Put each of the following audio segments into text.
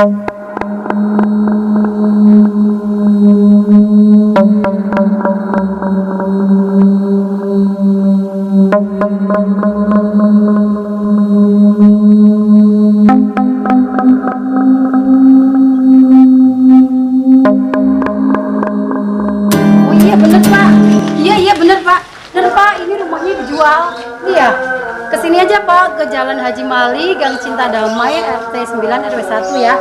Iya bener Pak. Iya bener Pak. Bener Pak, ini rumahnya dijual. Iya. Kesini aja Pak, ke Jalan Haji Mali, Gang Cinta Damai, RT 9 RW 1 ya.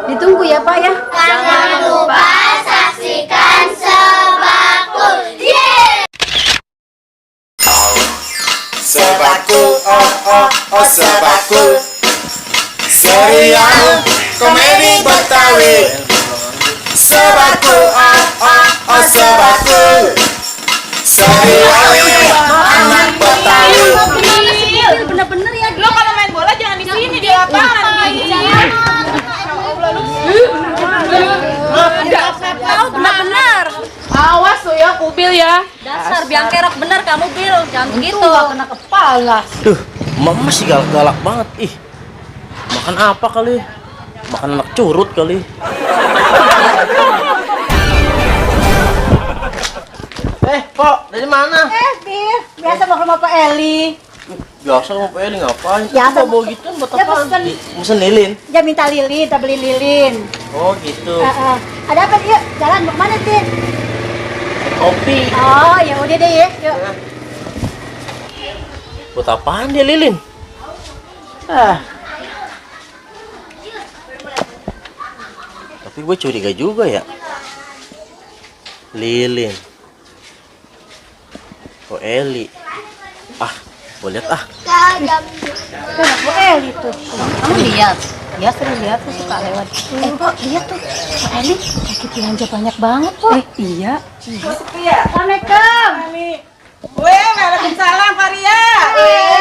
Ditunggu ya Pak ya. Jangan lupa saksikan Sebakul. Yeay! Sebakul, oh Sebakul, serial komedi Betawi. Sebakul, oh Sebakul, serial anak Betawi. Bener-bener ya. Lo kalau main bola jangan di sini, di lapangan. Tahu bener-bener. Awas tuh ya, kubil ya. Dasar biang kerok bener kamu Bil, jangan begitu. Kena kepala. Duh, emak masih galak-galak banget. Ih, makan apa kali? Makan anak curut kali. Kok dari mana? Bil, biasa mau ke rumah Pak Eli. Biasa mau pilih ngapain? Ya, Kok bawa gitu buat ya, apaan? pesen. Mesen lilin. Dia minta lilin, kita beli lilin. Oh gitu. Ada apa yuk? Jalan mau kemana Tin? Kopi. Oh ya udah deh ya. Yuk. Buat apaan dia lilin? Tapi gue curiga juga ya. Lilin. Oh Eli. Gue lihat Itu anak Pak Eli tuh. Kamu lihat. Ya sering lihat tuh suka lewat. Kok lihat tuh. Pak Eli lagi belanja banyak banget kok. Iya. Assalamualaikum. Weh, waalaikumsalam Faria.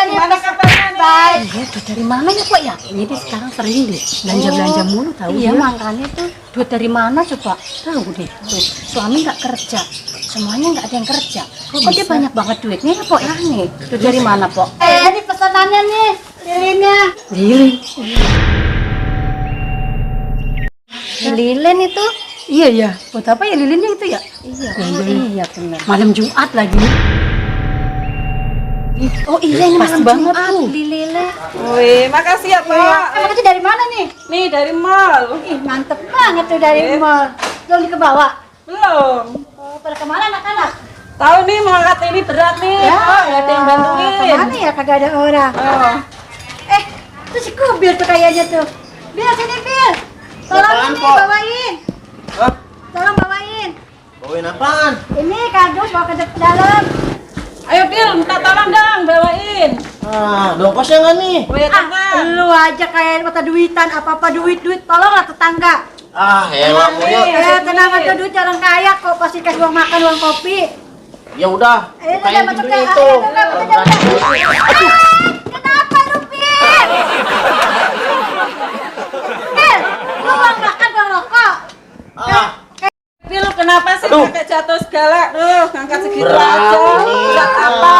Gimana kabarnya nih? Baik. Iya, duit dari mana ya kok ya? Ini dia sekarang sering deh belanja-belanja mulu tahu Iya dia. makanya tuh. Duit dari mana coba? Tahu deh. Tuh, suami nggak kerja. Semuanya nggak ada yang kerja. Kok dia banyak banget duitnya ya, Pok ya nih? Duit dari mana, Pok? Ini pesanannya nih, lilinnya. Lilin. Lilin itu? Iya ya. Buat apa ya lilinnya itu ya? Iya. Iya benar. Malam Jumat lagi. Oh iya ini Pas malam banget Jumat tuh. Lilin. Wih, makasih ya Pak. Emang itu dari mana nih? Nih dari mall. Ih mantep banget tuh dari mall. Belum dikebawa. Belum. Oh, pada kemana anak-anak? Tahu nih mau angkat ini berat nih. Oh, nggak ada yang bantuin. Kemana ya kagak ada orang. Oh. Itu si Kubil tuh kayaknya tuh. Bil sini Bil. Tolong Apaan, ini Pok? bawain. Hah? Tolong bawain. Bawain apaan? Ini kardus bawa ke dalam. Ayo Bil, minta tolong dong bawain. Dongkosnya nggak nih? Wih, tenang. Lu aja kayak mata duitan, apa-apa duit-duit, tolonglah tetangga. Elah mulu. Tenang aja duit orang kaya kok, pasti kasih uang makan, uang kopi. Ya udah, Ayo bukain masuk pintunya ya. itu. Kenapa lu, Bil? Bil, lu uang makan, uang rokok. Bil, kenapa sih Aduh. pakai jatuh segala? Ngangkat segitu Berat aja. ini. Berat apa?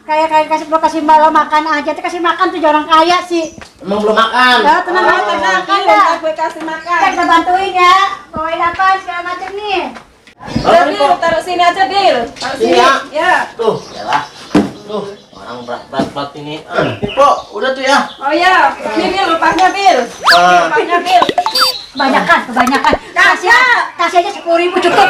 Kayak kasih malam makan aja, tuh kasih makan tuh orang kaya sih. Emang belum makan? Ya, tenang aja, Tenang, makan Bil, dah. ntar gue kasih makan. Kita bantuin ya, bawain apa segala macam nih. Udah, Bil, taruh sini aja, Bil. Taruh Sini sini. ya? Ya. Tuh, yalah. Tuh, orang berat-berat ini. Pok, udah tuh ya. Oh ya, ini Bil, upahnya Bil. Upahnya Bil. Kebanyakan. Kasih aja 10.000 cukup.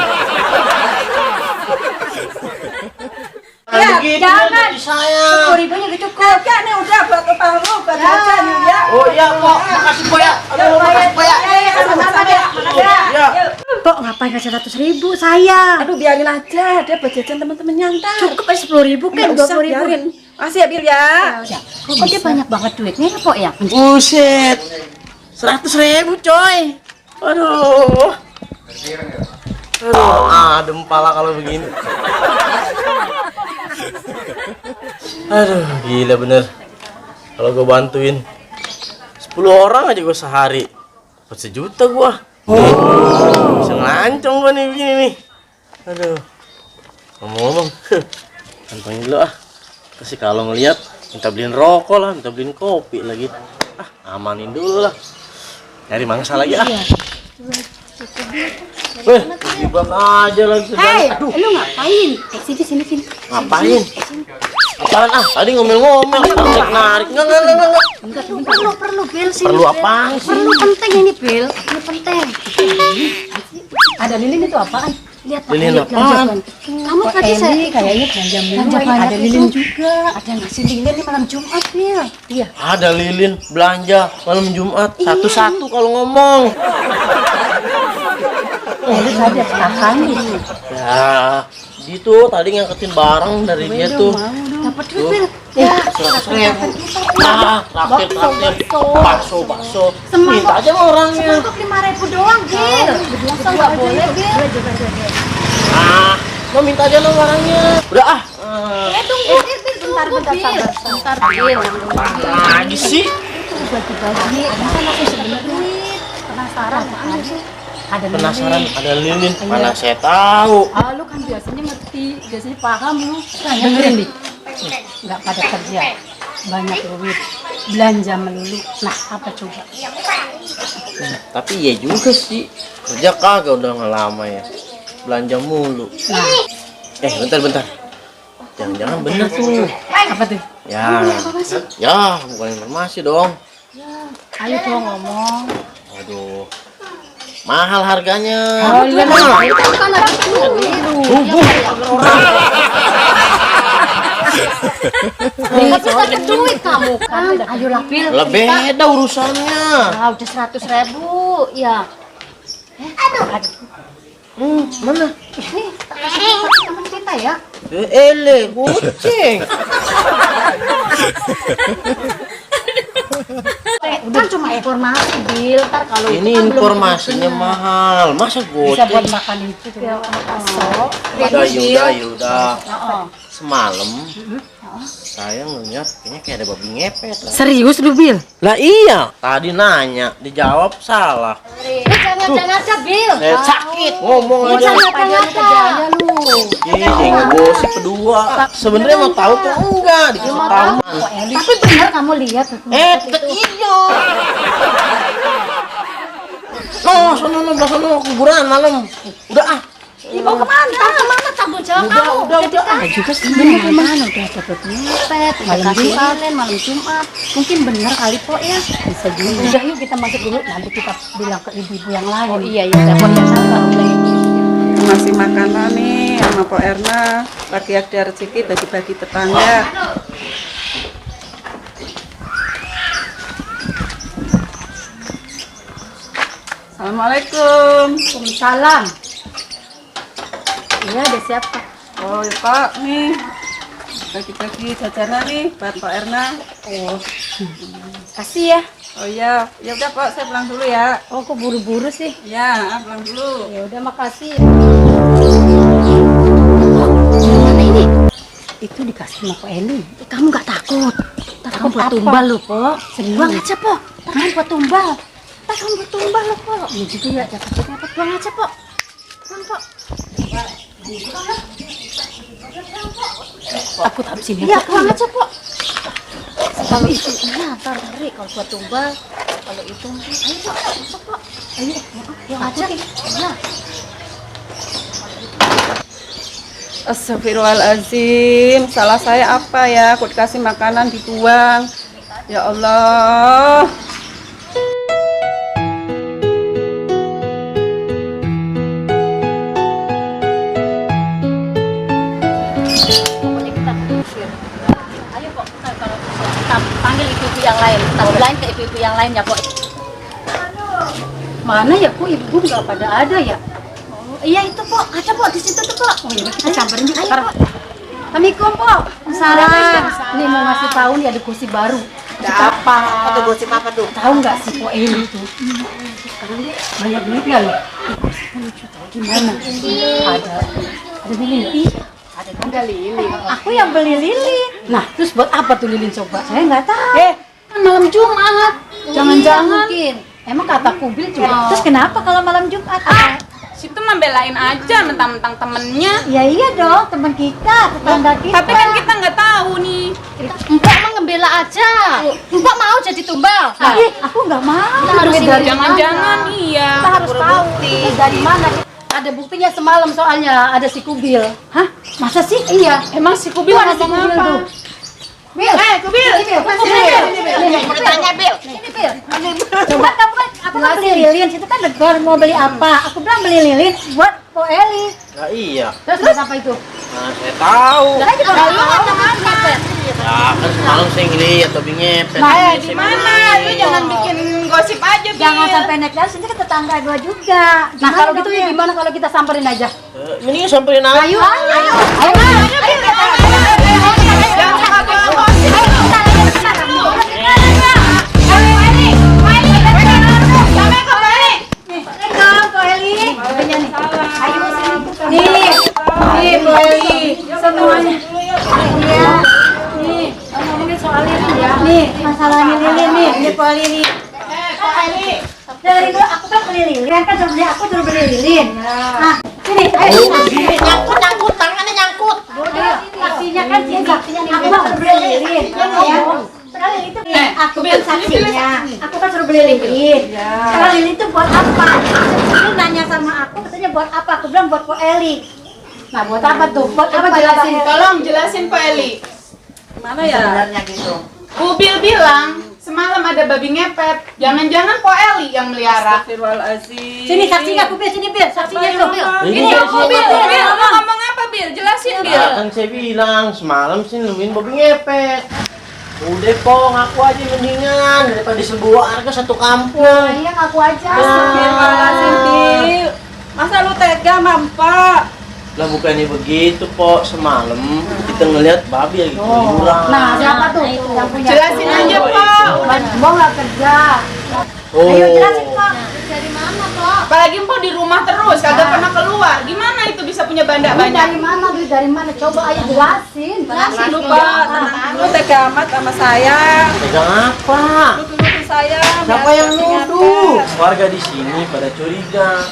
Ya, Begitu jangan. gaji saya. 10.000-nya udah cukup. Kagak nih udah buat upah lu, buat jajan nih ya. Oh iya, Pok. Makasih, Pok ya. Aduh, makasih, Pok ya. Sama-sama ya. Ya. Pok ngapain kasih 100.000 saya? Aduh, biarin aja, dia buat jajan teman-teman nyantai. Cukup aja 10.000 kan, Nggak usah, 20.000. biarin. Makasih ya, Bil ya. Kok dia banyak banget duitnya ya, Pok ya? Buset. 100.000 coy. Aduh. Adem pala kalau begini. Aduh, gila bener. Kalau gue bantuin 10 orang aja gue sehari dapat 1 juta gue. Bisa ngelancong gue nih begini nih. Aduh. Ngomong-ngomong, kantongin dulu ah. Kasih kalau ngeliat minta beliin rokok lah, minta beliin kopi lagi. Amanin dulu lah. Nyari mangsa lagi ah. Weh, jebak aja lagi. Hei, Aduh, lu ngapain? Sini. ngapain? Apaan ah? Tadi ngomel-ngomel, narik. Enggak. Perlu, Bil. Sini, Perlu Bil. apaan sih? Perlu penting ini, Bil. Ini penting. Ada lilin itu apaan? Lihat Pak, Lilin lihat apaan? belanjaan. Kamu tadi saya kayaknya belanja belanja mulu. banyak Ada itu. lilin juga. Ada ngasih lilin di malam Jumat, Bil. Iya. Ada lilin belanja malam Jumat satu-satu kalau ngomong. Lu tadi tahan nih. Ya, gitu tadi ngangkatin barang dari dia tuh. Dapat duit, Bil. Ya, 100.000. Ah, traktir. Bakso. Minta aja sama orangnya. untuk 5.000 doang, Bil. Masa nggak boleh, Bil? Ah, mau minta aja sama orangnya. Udah ah. Tunggu, bentar, Bil. Lagi sih. Bagi-bagi, kan aku sebenarnya duit. Penasaran apaan sih? Ada Penasaran lilin. ada lilin. Mana saya tahu. Ah, lu kan biasanya ngerti, biasanya paham lu. Dengerin nih. Nggak pada kerja, banyak duit, belanja melulu. Nah, apa coba? Tapi iya juga sih. Kerja kagak udah nggak lama ya. Belanja mulu. Nah, Bentar. Jangan-jangan bener tuh. apa tuh? Ya, bukan informasi dong. Ayo dong ngomong. Aduh, mahal harganya. Lihat itu kan ada Tapi sakit duit kamu kan. Ayo lah, Bil. Lah beda urusannya. Ah, udah 100.000, ya. Mana? Ini teman kita ya. Ele, kucing. Kan cuma informasi, Bil. Ntar kalau itu Ini kan belum informasinya mahal. Masa bisa buat goceng? makan itu ya. Sok. Udah. Semalam saya ngeliat kayaknya kayak ada babi ngepet. Serius lu, Bil? Lah iya, tadi nanya, dijawab salah. Jangan-jangan, Bil. Saya sakit ngomong aja. Jangan-jangan lu. Ih, ngegosip kedua. Sebenarnya mau tahu tuh enggak di taman. Tapi benar kamu lihat Iya. Sono kuburan malam. Udah ah. mau kemana? Tanggung jawab kamu. Udah. Ada juga sebenarnya kemana? Udah dapat ngepet, malam Jumat. Mungkin benar kali kok ya. Bisa juga. Udah yuk kita masuk dulu. Nanti kita bilang ke ibu-ibu yang lain. Oh iya, telepon yang sama oleh ibu. Masih makanan nih sama Pak Erna. Bagi ada rezeki bagi-bagi tetangga. Assalamualaikum. Waalaikumsalam. Iya, ada siapa? Oh ya Pak, nih bagi-bagi jajanan nih buat Pak Erna. Oh, kasih ya. Oh iya, ya udah Pak, saya pulang dulu ya. Oh, kok buru-buru sih? Ya, pulang dulu. Ya udah, makasih. Mana ini? Itu dikasih sama Pak Eni. Kamu nggak takut? Takut buat tumbal lo, Po. Buang aja, Po. Takut buat tumbal. Takut buat tumbal lo, Po. Iya juga ya, dapat buang aja, Po. Buang, Po. Takut habis ini. Iya, buang aja, Po. Kalau itu, ntar ngeri kalau buat tumbal. Kalau itu, ayo, Po. Masuk, Po. Ayo, buang aja. Ya. Astagfirullahaladzim, salah saya apa ya? Aku dikasih makanan dibuang. Ya Allah. Pokoknya kita usir. Ayo kok kita panggil ibu-ibu yang lain. Kita bilangin ke ibu-ibu yang lain ya, Pok. Mana ya, Pok? Ibu nggak pada ada ya? Oh, iya itu, Pok. Ada, Pok, di situ tuh, Pok. Oh, iya, kita samperin yuk. Assalamualaikum, Pok. Salam. Nih mau ngasih tahu nih ada gosip baru. Apa? Apa gosip apa tuh? Tahu nggak si Po ini tuh? Sekarang dia banyak duit nggak loh? Lucu tahu gimana? Ada lilin. Ada lilin. Aku yang beli lilin. Nah, terus buat apa tuh lilin coba? Saya nggak tahu. Kan malam Jumat. Jangan-jangan. Mungkin. Emang kata kubil cuma. Terus kenapa kalau malam Jumat? Situ mah belain aja mentang-mentang temennya. Ya iya dong, teman kita, tetangga kita. Tapi kan kita nggak tahu nih. Mbak mah ngebela aja. Mbak mau jadi tumbal. Ih, aku nggak mau. Jangan-jangan iya. Kita harus tahu itu dari mana. Ada buktinya semalam soalnya ada si Kubil. Hah? Masa sih? Iya. Emang si Kubil Ada si ngomong Kubil apa? tuh. Bil, Kubil. Mau ditanya, Bil. Ini Bil. Coba kamu kan, aku kan beli lilin. Situ kan negor mau beli apa? Aku bilang beli lilin buat Po Eli. Nah, iya. Terus apa itu? Nah, saya tahu. Saya juga nggak tahu namanya. Ya, kan semalam saya ngeliat tapi ngepet. Gimana? Lu jangan bikin gosip aja, Bil. Jangan sampai naik daun, sini kan tetangga dua juga. Nah kalau gitu ya gimana kalau kita samperin aja? Mending samperin aja. Ayo, ayo. Nih, Bu Eli, semuanya. Iya. Nih, ngomongin soal lilin ya. Nih, masalahnya lilin nih. Ini Bu Eli nih. Dari dulu aku kan beli lilin, kan suruh beli aku suruh beli lilin. Nah, sini, ayo. Nyangkut, tangannya nyangkut. Saksinya kan sini, saksinya nih. Aku suruh beli lilin. Ya. Sekarang lilin itu aku kan saksinya. Aku kan suruh beli lilin. Sekarang lilin itu buat apa? Dia nanya sama aku, katanya buat apa? Aku bilang buat Po Eli. Nah, buat apa tuh? Buat apa Coba jelasin? Tolong jelasin Pak Eli. Mana ya? Sebenarnya gitu. Kubil bilang semalam ada babi ngepet. Jangan-jangan Po Eli yang melihara. Astagfirullahaladzim. Sini saksinya aku Bil, sini Bil, saksinya itu. Ini Bil, ngomong apa, Bil? Jelasin, Bil. kan saya bilang semalam sih nemuin babi ngepet. Udah kok ngaku aja mendingan daripada sebuah harga satu kampung. Nah, iya ngaku aja. Astagfirullahaladzim, Bil. Masa lu tega, Mampak? Lah bukannya begitu kok, semalam kita ngeliat babi lagi keluyuran. Nah, siapa tuh yang punya? Jelasin aja, Pak. Mau nggak kerja? Oh. Ayo jelasin Pak. Apalagi Mpok di rumah terus, kagak pernah keluar. Gimana itu bisa punya banda Duit banyak? dari mana? Duit dari mana? Coba ayo jelasin. Jelasin lu, Pak. Lu tega amat sama saya. Pegang apa? Lu tuduh saya. Siapa yang nuduh? Warga di sini pada curiga.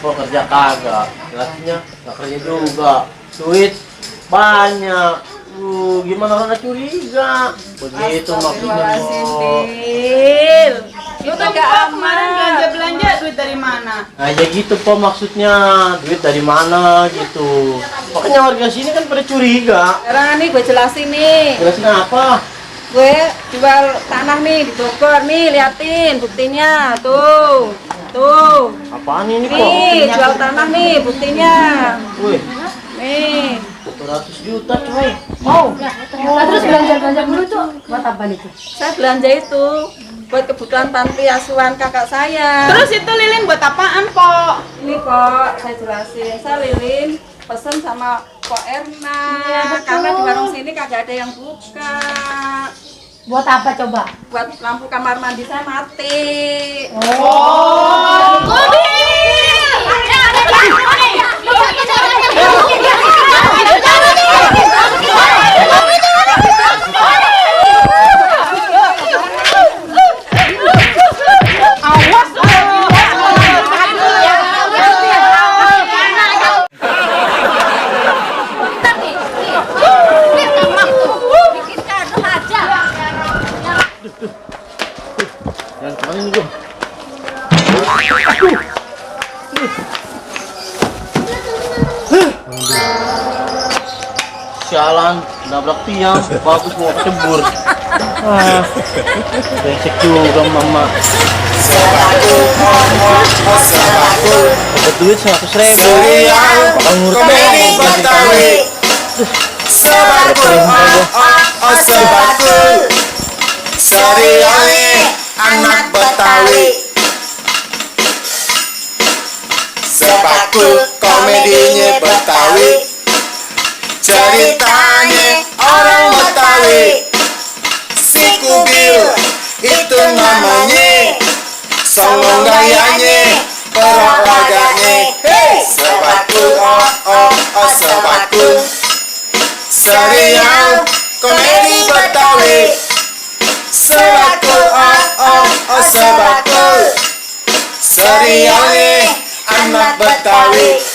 Kok kerja kagak? Lakinya nggak kerja juga. Duit banyak. Gimana orang curiga? Begitu maksudnya. Astagfirullahaladzim, Kok. Bil. Lu Lu tuh tega Mpok kemarin amat. belanja-belanja duit dari mana? Nah ya gitu po maksudnya. Duit dari mana gitu. Makanya warga sini kan pada curiga. Sekarang nih gue jelasin nih. Jelasin apa? Gue jual tanah nih di Bogor nih, liatin buktinya. Tuh. Tuh. Apaan ini kok? Nih, jual tanah nih buktinya. Wih, Nih. 100 juta coy. Mau. Nah, terus belanja-belanja dulu tuh buat apa nih? Saya belanja itu buat kebutuhan panti asuhan kakak saya. Terus itu lilin buat apaan, Pok? Ini kok saya jelasin. Saya lilin pesen sama Pak Erna. Karena di warung sini kagak ada yang buka. Buat apa coba? Buat lampu kamar mandi saya mati. Jangan kemana nih gua? Sialan, nabrak tiang, bagus mau kecebur. Brengsek juga mama. Dapat duit 100.000. Serial Bakal ngurut komedi Betawi. Sebaku, sebaku. Serialnya anak Betawi. Sebaku komedinya Betawi. Ceritanya orang Betawi. Si Kubil itu namanya. Songong gayanya, perawagannya. Hey, sebaku, sebaku. Serial komedi Betawi. Sebaku, sebaku. Serialnya anak Betawi.